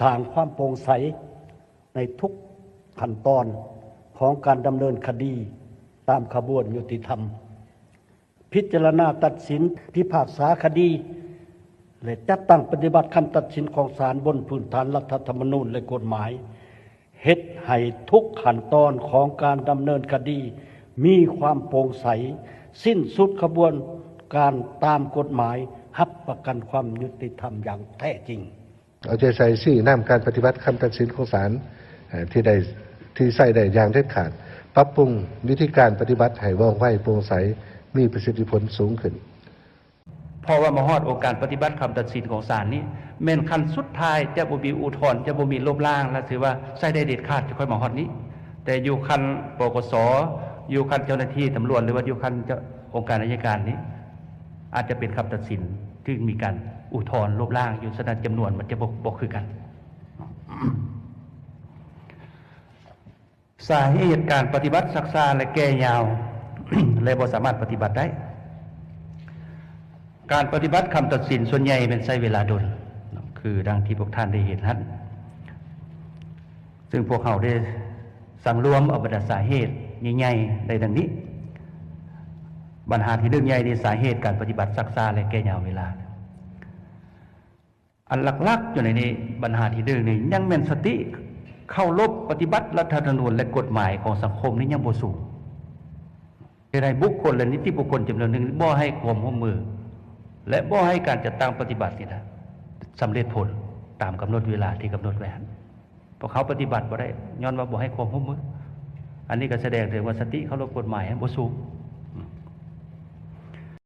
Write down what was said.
ສ້າງຄວາມໂປ່ງໃສໃນທຸກຂັ້ນຕອນຂອງການດຳເນີນຄະດີຕາມຂະບວນຍຸຕິທຳ, ພິຈາລະນາຕັດສິນພິພາກສາຄະດີ ແລະ ຈັດຕັ້ງປະຕິບັດຄຳຕັດສິນຂອງສານບົນພື້ນຖານລັດຖະທຳມະນູນ ແລະ ກົດໝາຍ, ເຮັດໃຫ້ທຸກຂັ້ນຕອນຂອງການດຳເນີນຄະດີມີຄວາມໂປ່ງໃສ, ສິ້ນສຸດຂະບວນການຕາມກົດໝາຍ, ຮັບປະກັນຄວາມຍຸຕິທຳຢ່າງແທ້ຈິງ. ເອົາໃຈໃສ່ຊີ້ນຳການປະຕິບັດຄຳຕັດສິນຂອງສານ ເອີ ທີ່ໄດ້ ທີ່ໃຊ້ໄດ້ຢ່າງເດັດຂາດ, ປັບປຸງວິທີການປະຕິບັດໃຫ້ວ່ອງໄວ, ໂປ່ງໃສ, ມີປະສິດທິຜົນສູງຂຶ້ນ. ເພາະວ່າມາຮອດອົງການປະຕິບັດຄຳຕັດສິນຂອງສານນີ້ ແມ່ນຂັ້ນສຸດທ້າຍ, ຈະບໍ່ມີອຸທອນ, ຈະບໍ່ມີລົບລ້າງ ແລະ ຖືວ່າໃຊ້ໄດ້ເດັດຂາດ ຈະຄ່ອຍມາຮອດນີ້. ແຕ່ຢູ່ຂັ້ນ ປກສ, ຢູ່ຂັ້ນເຈົ້າໜ້າທີ່ຕຳຫຼວດ ຫຼືວ່າຢູ່ຂັ້ນເຈົ້າ ອົງການໄອຍະການນີ້ ອາດຈະເປັນຄຳຕັດສິນທີ່ມີການອຸທອນລົບລ້າງຢູ່, ສະນັ້ນຈຳນວນມັນຈະບໍ່ ບໍ່ຄືກັນ. ສາເຫດການປະຕິບັດຊັກຊ້າ ແລະ ແກ່ຍາວ ແລະ ບໍ່ສາມາດປະຕິບັດໄດ້. ການປະຕິບັດຄຳຕັດສິນສ່ວນໃຫຍ່ແມ່ນໃຊ້ເວລາດົນ, ຄືດັ່ງທີ່ພວກທ່ານໄດ້ເຫັນຫັ້ນ. ຊຶ່ງພວກເຮົາໄດ້ສັງລວມເອົາບັນດາສາເຫດໃຫຍ່ໆ ໄດ້ດັ່ງນີ້. ບັນຫາທີໜຶ່ງໃຫຍ່ນີ້ ສາເຫດການປະຕິບັດຊັກຊ້າ ແລະ ແກ່ຍາວເວລາ. ອັນຫຼັກໆຢູ່ໃນນີ້ ບັນຫາທີໜຶ່ງນີ້ ຍັງແມ່ນສະຕິເຄົາລົບປະຕິບັດລັດຖະທຳມະນູນ ແລະ ກົດໝາຍຂອງສັງຄົມນີ້ຍັງບໍ່ສູງ. ເຮັດໃຫ້ບຸກຄົນ ແລະ ນິຕິບຸກຄົນຈຳນວນໜຶ່ງບໍ່ໃຫ້ຄວາມຮ່ວມມື ແລະ ບໍ່ໃຫ້ການຈັດຕັ້ງປະຕິບັດນີ້ນະ ສຳເລັດຜົນຕາມກຳນົດເວລາທີ່ກຳນົດໄວ້ຫັ້ນ. ພວກເຮົາປະຕິບັດບໍ່ໄດ້ ຍ້ອນວ່າບໍ່ໃຫ້ຄວາມຮ່ວມມື. ອັນນີ້ກໍສະແດງເຖິງວ່າສະຕິເຄົາລົບກົດໝາຍບໍ່ສູງ.